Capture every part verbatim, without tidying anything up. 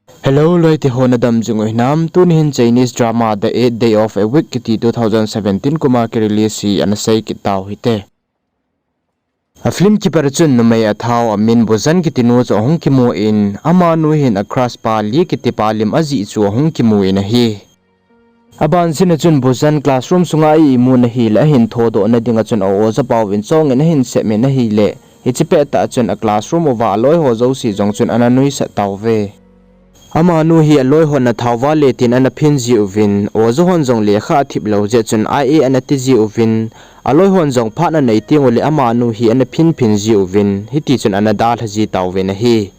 Hello, loite ho nadam jing u hinam? Tuni hin Chinese drama The Eighth Day of a Week kiti two thousand seventeen kuma kirelease hi ana sei kit tau hite. A film kipat a chun numei athao amin Bujan kitinu chu ahung kimu in, amanu hin a crush pa Lee kitipa lim ajih chu ahung kimu in ahi. Abansin a chun Bujan classroom sunga a imut ahile ahin thodoh nading a chun a oja pauvin chongin ahin sep in ahile, hiche pettah a chun a classroom uva aloi ho jouse jong chun ana nuisat tauve. Amanu hi aloi hon ana thao vale tin ana phin jiuvin, oja hon jong lekha athip lou jeh chun I A ana ti jiuvin, aloi hon jong phat anei tenguleh amanu hi ana phin phin jiuvin, hitichun ana dalha ji tauvin ahi.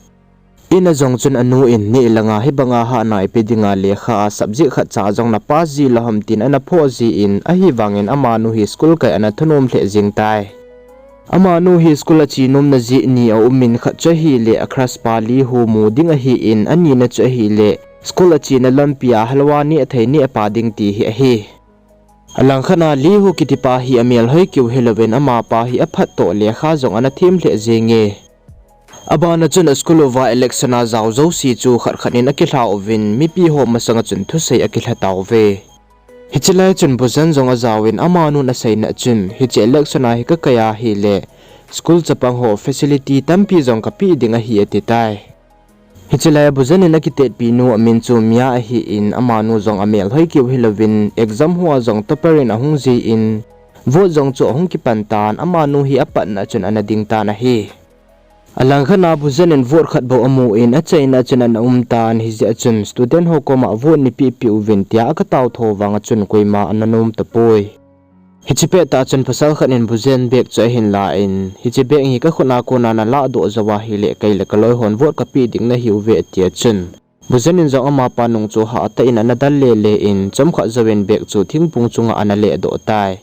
In a jong chun anu in, neh langa hibanga hahna ipi dinga lekha a subject khatcha jong na pass ji lou ham tin ana phoh jin, ahivangin amanu hi school kai ana thunom lheh jeng tai. Amanu hi school a che nomna jeh ni aumin, khat chu ahile a crush pa Lee hu mu ding ahin, anina chu ahile school a chena lampia halwa neh thei neh pa ding ti hi ahi. Alangkhat a Lee hu kitipa hi amel hoi keu hilouvin, amapa hi aphattoh lekha jong ana them lheh jenge. Abana chun a school uva election a jao jouse chu khat khat in akilha uvin, mipi ho masanga chun thusei akilha tauve. Hiche lai chun Bujan jong ajaovin, amanun aseina chun, hiche election a hi kakai ahile school chapang ho facility tampi jong kapeh ding ahi ati tai. Hiche lai a Bujan in akitetpi nu amin chu Mia ahin, amanu jong amel hoi keu hilouvin, exam ho a jong topper in ahung jin, vote jong chu ahung kipan tan, amanu hi apatna chun ana ding tan ahi. Alangkhat a Bujan in vote khat bou amun, achaina chun ana um tan, hijeh a chun student ho koma vote neipeh peh uvin tia akatao tho vang a chun koima ana nom tapoi. Hiche pettah chun pasal khat in Bujan bag chu ahin la in, hiche bag hi kakhut a kona nalahdoh jou ahile, kei le kaloi hon vote kapeh ding nahiuve ati a chun, Bujan in jong amapa nung chu hatah in ana dal lele in, chomkhat jouvin bag chu thingphung chunga ana lehdoh tai.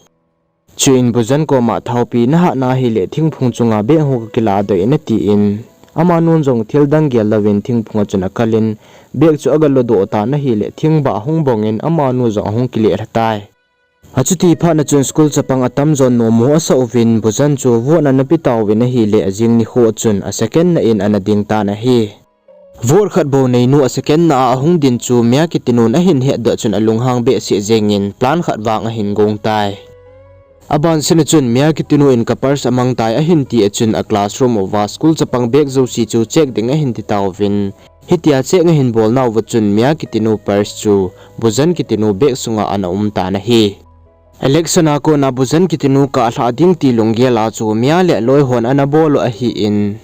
Chuin Bujan koma, thaopi nahahna hile thingphung chunga bag hu kakiladoh in atin, amanun jong thil dang gel louvin thingphung a chun akal in, bag chu agalodoh tan ahile thingbah ahung bongin amanu jong ahung kilelha tai. Achuti phat a chun school chapang atamjon nomu asah uvin, Bujan chu vote ana pe tauvin ahile ajing nikho a chun a second na in ana ding tan ahi. Vote khat bou neinu a second na a ahung din chu Mia kitinun ahin hetdoh chun alunghang behseh jengin plan khat vang ahin gong tai. Abansin a chun Mia kitinu in ka purse amang tai ahin ti a chun a classroom uva school chapang bag jouse chu check ding ahin ti tauvin. Hitia check ahin bolnauva chun Mia kitinu purse chu Bujan kitinu bag sunga ana um tan ahi. Election a kona Bujan kitinu kalhah ding ti lunggel a chu Mia le aloi hon ana bol u ahin.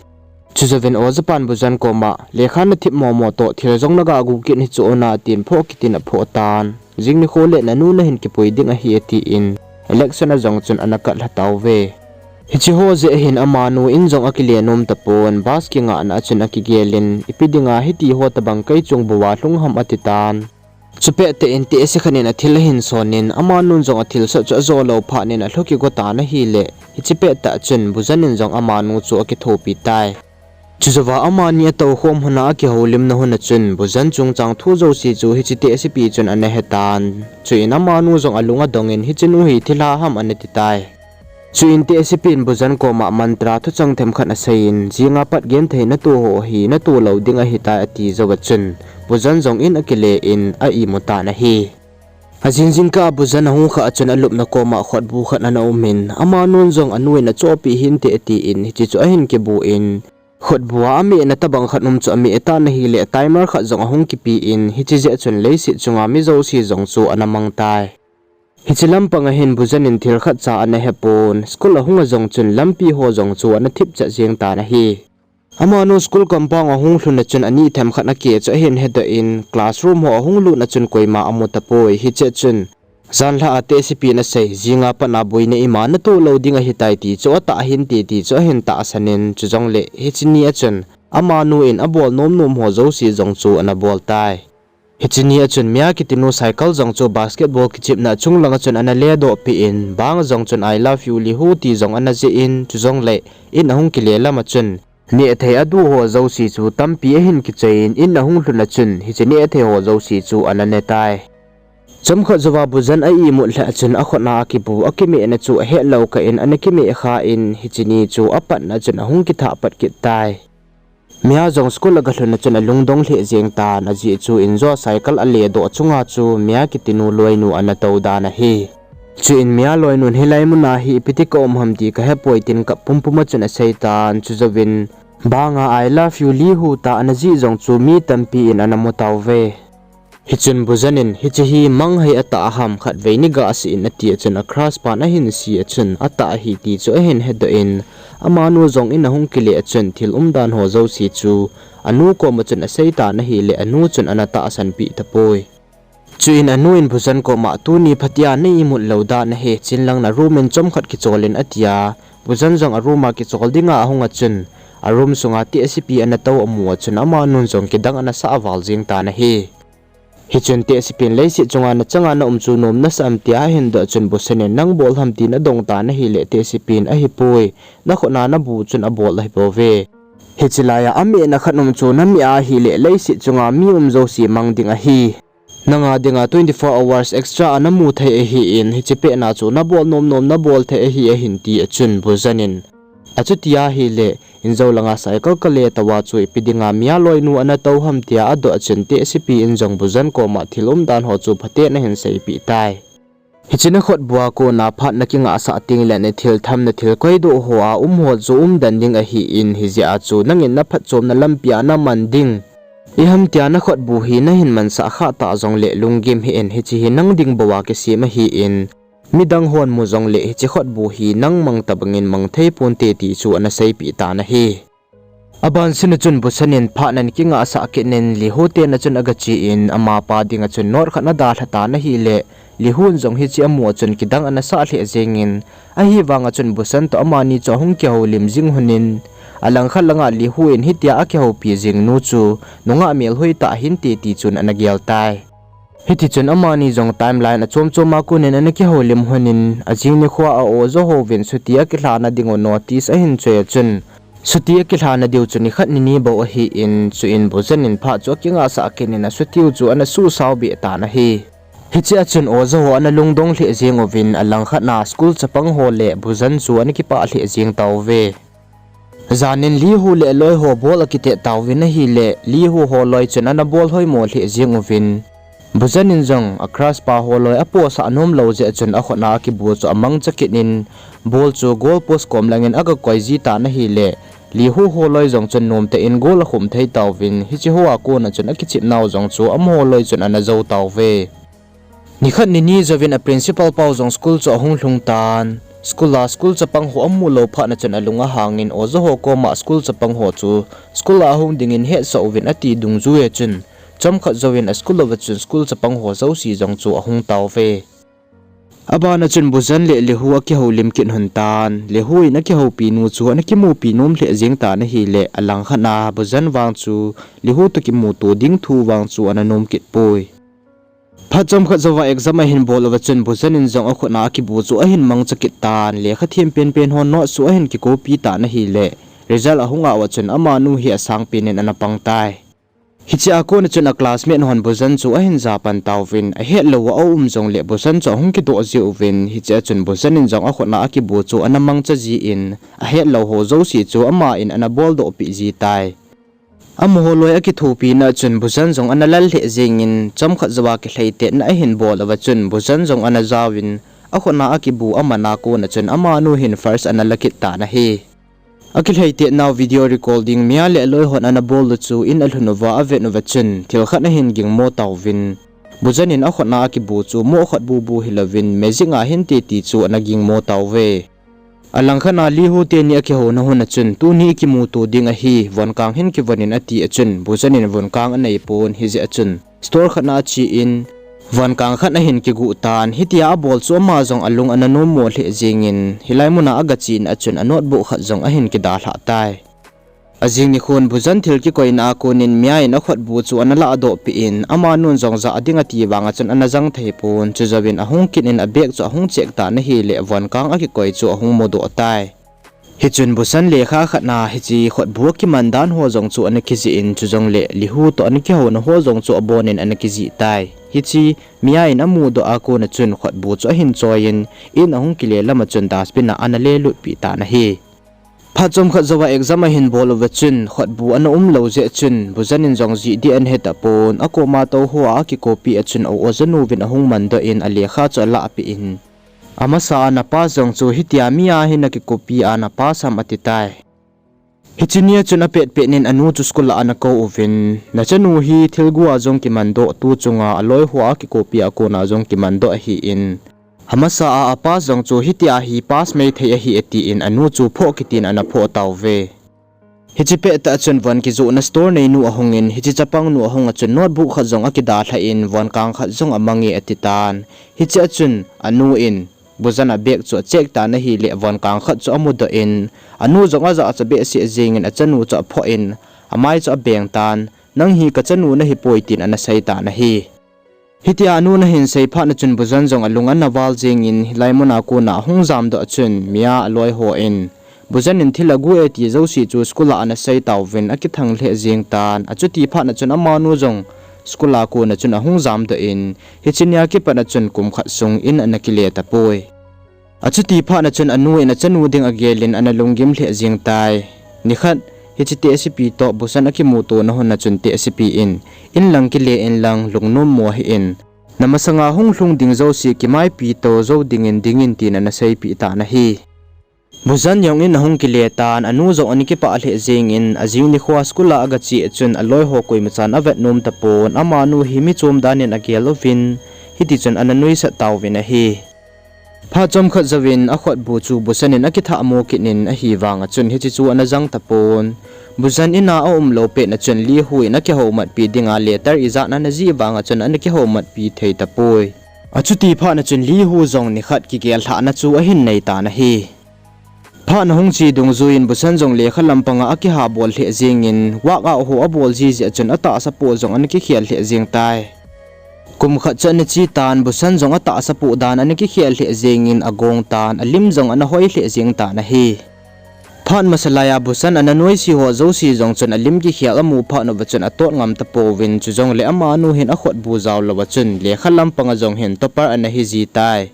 Chujouvin ojapan Bujan koma, lekha nathip momo toh thil jong naga gu kit hichu ona tin phoh kitin aphoh tan. Jing nikho le nanu nahin kipui ding ahi atin, election a jong chun ana katlha tauve. Hiche ho jeh ahin amanu in jong akile nom tapon, bus kingahna a chun akigelin, ipi dinga hitiho tobang kei chung bouva lhung ham ati tan. Chupet tah in tehse khat in athil ahin sonin, amanun jong athilsoh chu ajo lou phat in alhu kigo tan ahile, hiche pettah chun Bujan in jong amanu chu akithopi tai. Chujouva amani atoukhom hon a akihoulimna hun a chun, Bujan chungchang thu jouse chu hiche tehsepi chun ana hetan. Chuin amanu jong alung adongin hichenu hi thilha ham ana ti tai. Chuin tehsepin Bujan koma mantra thuchang themkhat aseiyin, jinga pat genthei natoh ho hi natoh lou ding ahitai ati jouva chun, Bujan jong in akile in a imu tan ahi. Ajing jingkah a Bujan ahung khah a chun alupna koma khutbu khat ana umin, amanun jong anu in achohpeh hinte atin, hiche chu ahin kibun, khutbu a amehna tobang khat um chu ameh tan ahile, timer khat jong ahung kipen, hiche jeh chun leiset chunga mi jouse jong chu ana mang tai. Hiche lampang ahin Bujan in thil khatcha ana hepon, school ahunga jong chun lampi ho jong chu ana thipchet jeng tan ahi. Amanu school compound ahung lhun a chun ani themkhat a ke chu ahin hedoh in, classroom ho ahung lut a chun koima amu tapoi, hiche chun janlhah a tehsepin asei, jinga pat a boina ima natoh lou ding ahitai ti chu atah hinte ti chu ahin tahsan in, chujongle hiche ni a chun amanu in abol nomnom ho jouse jong chu ana bol tai. Hiche ni a chun Mia kitinu cycle jong chu basketball kichepna chunglang a chun ana ledoh peh in, bang jong chun I love you Lihu ti jong ana jih in, chujongle in ahung kile lam a chun nehthei aduh ho jouse chu tampi ahin kichoi in, in ahung lhun a chun hiche nehthei ho jouse chu ana ne tai. Chomkhat jouva Bujan a imut lheh a chun akhut a akibu akimehna chu ahet lou kah in ana kimeh khan, hiche ni chu apatna chun ahung kithah pat kit tai. Mia jong school aga lhun a chun alungdong lheh jeng tan, ajeh chu in jo cycle ale doh chunga chu Mia kitinu loinu ana tou dan ahi. Chuin Mia loinun hilai muna hi ipi ti ka um ham ti ka hepoi tin kap pumpum a chun asei tan, chujouvin, banga I love you Lihu tia ana jih jong chu mi tampi in ana mu tauve. Hichun Bujan in, hiche hi mang hei atah ham, khatvei ni gah sih in, ati a chun a crush pan ahin sei a chun atah ahi ti chu ahin hedoh in, amanu jong in ahung kile a chun thil umdan ho jouse chu anu koma chun asei tan ahile, anu chun ana tahsan peh tapoi. Chuin anu in Bujan koma, tuni phatea na imut lou dan ahi, chenlang na room in chomkhat kichol in, ati a. Bujan jong a room a kichol dinga ahung a chun, a room sunga tehsepi ana tou amu a chun amanun jong kidang ana sah val jeng tan ahi. Hichun tehsepin leiset chunga nachanga na um chu nom nasah am tia ahin doh chun Bujan in, nang bol ham tin adong tan ahile, tehsepin, ahipoi, nakhutna nabu chun abol ahibouve. Hiche laiya amehna khat um chu nameh a ahile leiset chunga mi um jouse mang ding ahi. Nanga dinga twenty four hours extra a namu thei ahin, hiche pehna chu nabol nom nom nabol thei ahi ahin ti a chun Bujan in, achuti ahile, in jou langa cycle kale touva chu ipi dinga Mia loinu ana tou ham tia adoh a chun tehsepi in jong Bujan koma thil umdan ho chu phaten ahin seipeh tai. Hiche nakhutbu a kona phat nakingahsah tengle nathil tham nathil koidoh ho a um ho chu umden ding ahin, hijeh a chu nangin naphatchomna lampia naman ding. Iham tia nakhutbu hi nahin mansah khah tah jongle lunggim hih in, hiche hi nang ding bouva kisem ahin, midang hon mu jongle hiche khutbu hi nang mang tobangin mang thei ponte ti chu ana seipeh tan ahi. Aban sun a chun Bujan in phat ana kingahsah kit in Lihu te in a chun aga che in, amapa dinga chun note khat ana dalha tan ahile, Lihu in jong hiche amu a chun kidang ana sah lheh jengin, ahivanga chun Bujan toh amani chu ahung kihoulim jing lhonin, alangkhat langa Lihu in hitia akihoupi jing nu chu nungah melhoi tah ahinte ti chun ana gel tai. Hitichun amani jong timeline achom choma konin ana kihoulim lhonin, ajing nikhoa a oja hovin chutti akilhana dingu notice ahin choi a chun, chutti akilhana diu chu nikhat nini bou ahin, chuin Bujan in phat chu akingahsah kit in achutti u chu ana suhsao beh tan ahi. Hichea chun oja ho ana lungdong lheh jeng uvin, alangkhat a school chapang ho le Bujan chu ana kipah lheh jeng tauve. Janin Lihu le aloiho ball akitet tauvin ahile, Lihu holoi chun ana ball hoimo lheh jeng uvin, Bujan in jong a crush pa holoi aposah nomlou jeh chun akhutna akibu chu amangcha kit in, ball chu goal post kom langin aga koi ji tan ahile, Lihu holoi jong chun nomtah in goal akhum thei tauvin, hiche hoa kona chun akichep nau jong chu amaho loi chun ana jou tauve. Nikhat nini jouvin a principal pau jong school chu ahung lhung tan. School a school chapang ho amu lou phat a chun alung ahangin oja ho koma school chapang ho chu school a ahung dingin hetsah uvin ati dungjui a chun, chomkhat jouvin a school uva chun school chapang ho jouse jong chu ahung tauve. Abana chun Bujan le Lihu akihoulim kit lhon tan. Lihu in akihoupi nu chu ana kimupi nom lheh jeng tan ahile, alangkhat a Bujan vang chu Lihu toh kimuto ding thu vang chu ana nom kit poi. Phat chomkhat jouva exam ahin bol uva chun Bujan in jong akhutna akibu chu ahin mangcha kit tan, lekha them penpen hon note chu ahin kicopy tan ahile, result ahung a uva chun amanu hi asangpen in ana pang tai. Hichea kona chun a classmate hon Bujan chu ahin japan tauvin, ahetlou a aum jongle Bujan chu ahung kidoh jiuvin, hichea chun Bujan in jong akhutna akibu chu ana mangcha jin, ahetlou ho jouse chu ama in ana boldoh peh ji tai. Amaho loi akithopina chun Bujan jong ana lal lheh jengin, chomkhat jouva kilheitetna ahin bol uva chun Bujan jong ana jaovin, akhutna akibu amana kona chun amanu hin first ana la kit tan ahi. Akilheitetnau video recording Mia le aloihon ana bol u chu in alhun uva avet uva chun thilkhat ahin gingmo tauvin, Bujan in akhutna akibu chu moh khat bubu hilouvin magic ahinte ti chu ana gingmo tauve. Alangkhat a Lihu teni akihouna hun a chun, tuni ikimuto ding ahi, vonkang hin kivon in ati a chun, Bujan in vonkang aneipon, hijeh a chun store khat a achen, vonkang khat ahin kiguh tan, hitia abol chu ama jong alung ana nommo lheh jengin, hilai muna aga chena a chun a notebook khat jong ahin kidalhah tai. Ajing nikhon Bujan thil kikoina a konin Mia in akhutbu chu ana lahdoh peh in, amanun jong jah ding ati vanga chun ana jang theipon, chujouvin ahung kit in a bag chu ahung check tan ahile, vonkang akikoi chu ahung mudoh tai. Hichun Bujan lekha khat a hiche khutbu akiman dan ho jong chu ana kijih in, chujongle Lihu toh ana kihouna ho jong chu abonin ana kijih tai. Hiche Mia in amudoh a kona chun khutbu chu ahin choiyin, in ahung kile lama chun dustbin a ana lelutpeh tan ahi. Phat chomkhat jouva exam ahin bol uva chun, khutbu ana um lou jeh chun, Bujan in jong jih ding ana hetapon, akoma tou hoa akikopi a chun, a-u ajanu vin ahung mandoh in, alekha chu alahpeh in. Amasa a na pass jong chu, hitia mi a hi nakikopi a na pass ham atitai. Hiche nia chun apetpet in anu chu school a ana kou uvin, nachanu hi thilgu a jong kimandoh, tu chunga aloi hoa akikopi a kona jong kimandoh ahin. Amasa a a pass jong chu hitia hi pass maithei ahi atin anu chu phoh kitin ana phoh tauve. Hiche pettah chun von kijohna store neinu ahungin, hiche chapangnu ahung a chun notebook khat jong akidalhah in, von kang khat jong amange atitan. Hiche a chun anu in, Bujan a bag chu acheck tan ahile von kang khat chu amudoh in, anu jong ajahcha behseh jengin achanu chu aphoh in, amai chu abeng tan, nang hi kachanu nahipoi tin ana sei tan ahi. Hitia anu nahin sei phat na chun Bujan jong alung ana val jengin hilai muna kona ahung jamdoh a chun mi a aloi hon, Bujan in thil agu e ti jouse chu school a ana sei tauvin akithang lheh jeng tan, achuti phat na chun amanu jong school a kona chun ahung jamdoh in, hiche nia kipat na chun kum khat sung in ana kile tapoi. Achuti phat na chun anu in achanu ding agelin ana lunggim lheh jeng tai. Nikhat, hiche tehsepi toh Bujan akimuto na hon na chun tehsepi in, in lang kile in lang lungnom mo hih in, namasanga hung lhung ding jouse kimaipi to jou dingin dingin tin ana seipeh tan ahi. Bujan jong in ahung kile tan, anu jong ana kipah lheh jengin, ajing nikhoa school a agache a chun aloi ho koimachan avet nom tapon, amanu hi mi chom dan in agel uvin, hitichun ana nuisat tauvin ahi. Phat chomkhat jouvin akhutbu chu Bujan in akithah mo kit in ahivanga chun hiche chu ana jang tapon. Bujan in a aum lou pet na chun Lihu in akihoumatpi dinga letter ijat ana jih vanga chun ana kihoumatpi thei tapoi. Achuti phat na chun Lihu jong nikhat kigel lhahna chu ahin nei tan ahi. Phat ahung che dungjuiyin Bujan jong lekha lampanga akihabol lheh jengin, workout ho abol jiji a chun atahsa poh jong ana kikhel lheh jeng tai. Kum khat chu ana che tan, Bujan jong atahsa poh dan ana kikhel lheh jengin agong tan, alim jong ana hoi lheh jeng tan ahi. Phat masa laiya Bujan ana noise ho jouse jong chun alim kikhel amu phat uva chun atot ngam tapouvin, chujongle amanu hin akhutbu jao louva chun lekha lampanga jong hin topper ana hiji tai.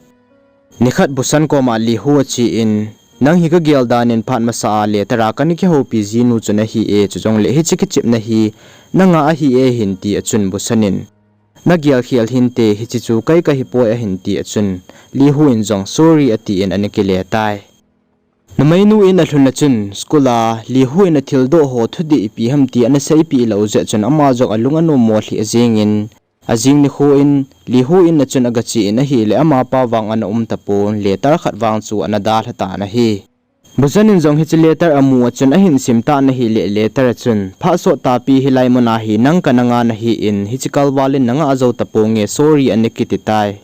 Nikhat Bujan koma Lihu achen, nang hi kagel dan in phat masa a letter a kana kihoupi jinu chu nahi e, chujongle hiche kichepna hi nanga ahi e hin ti a chun Bujan in, nagel khel hinte, hiche chu kei kahipoi ahin ti a chun, Lihu in jong sorry atin ana kile tai. Numeinu in alhun a chun school a Lihu in athildoh ho thudih ipi ham ti ana seipeh lou jeh chun ama jong alung anom mo lheh jengin, ajing nikho in Lihu in a chun agache in ahile amapa vang ana um tapon, letter khat vang chu ana dalha tan ahi. Bujan in jong hiche letter amu a chun ahin sim tan ahile letter a chun, phat sot tapi hilai muna hi nang kana nga nahin, hiche kalval in nanga jou taponge, sorry ana kiti tai.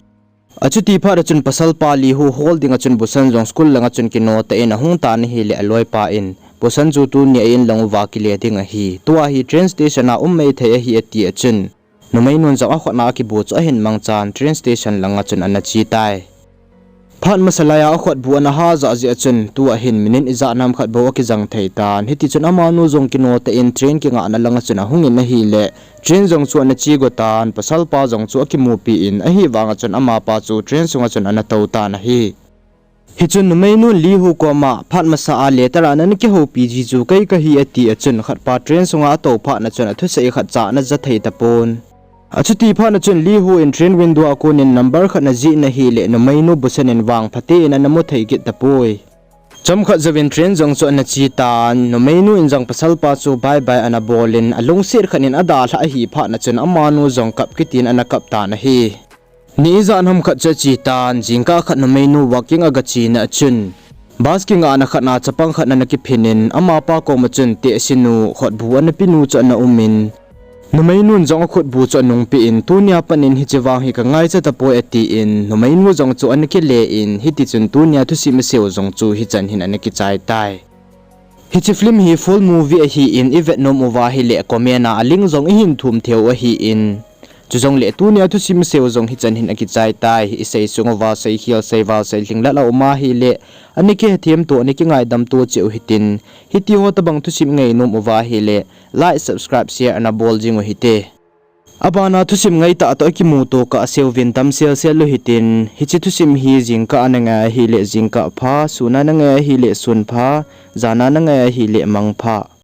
Achuti phat a chun pasalpa Lihu hol dinga chun Bujan jong school langa chun kino tah in ahung tan ahile aloipa in, Bujan chu tuni a in lang uva kile ding ahi, tua hi train station a um maithei ahi ati a chun, numeinun jong akhutna akibu chu ahin mangchan train station langa chun ana che tai. Phat masa laiya akhutbu ana ha jah jeh a chun tua hin minute ijat nam khat bou akijang thei tan, hitichun amanu jong kino tah in train kingahna langa chun ahungin ahile, train jong chu ana che go tan, pasalpa jong chu akimupi in, ahivanga chun amapa chu train sunga chun ana tou tan ahi. Hichun numeinun Lihu koma phat masa a letter a nana kihoupi ji chu kei kahi ati a chun khatpa train sunga atou phat na chun athusei khatcha ana ja thei tapon. Achuti phat na chun Lihu in train window a konin number khat ana jih in ahile numeinu Bujan in vang phaten ana mu thei kit tapoi. Chomkhat jouvin train jong chu ana che tan, numeinu in jong pasalpa chu bye bye ana bolin, alungset khat in adalhah ahi phat na chun amanu jong kap kitin ana kap tan ahi. Ni ijat ham khat chu ache tan, jingkah khat numeinu walking agachena a chun, bus kingahna khat na chapang khat ana kiphin in, amapa koma chun tehsenu, khutbu ana pinu chu ana umin, numeinun jong akhutbu chu anungpeh in, tunia pat in hiche vang hi kangaicha tapoi atin, numeinu jong chu ana kile in, hitichun tunia thusim aseiu jong chu hichan hin ana kichai tai. Hiche film hi full movie ahin, ivet nom uva ahile comment a link jong ihin thum theiu ahin, chujongle tunia thusim aseiu jong hichan hin akichai tai, isei sung uva seikhel, seival, seilhinglat aum ahile, ana kihethem to, ana kingaidam to cheh u hitin, hitiho tobang thusim ngai nom uva ahile, like, subscribe, share ana bol jing u hite. Abana thusim ngaitah toh akimuto kahseuvin damselsel u hitin, hiche thusim hi jingkah a nangai ahile jingkah pha, sun a nangai ahile sun pha, jan a nangai ahile mang pha.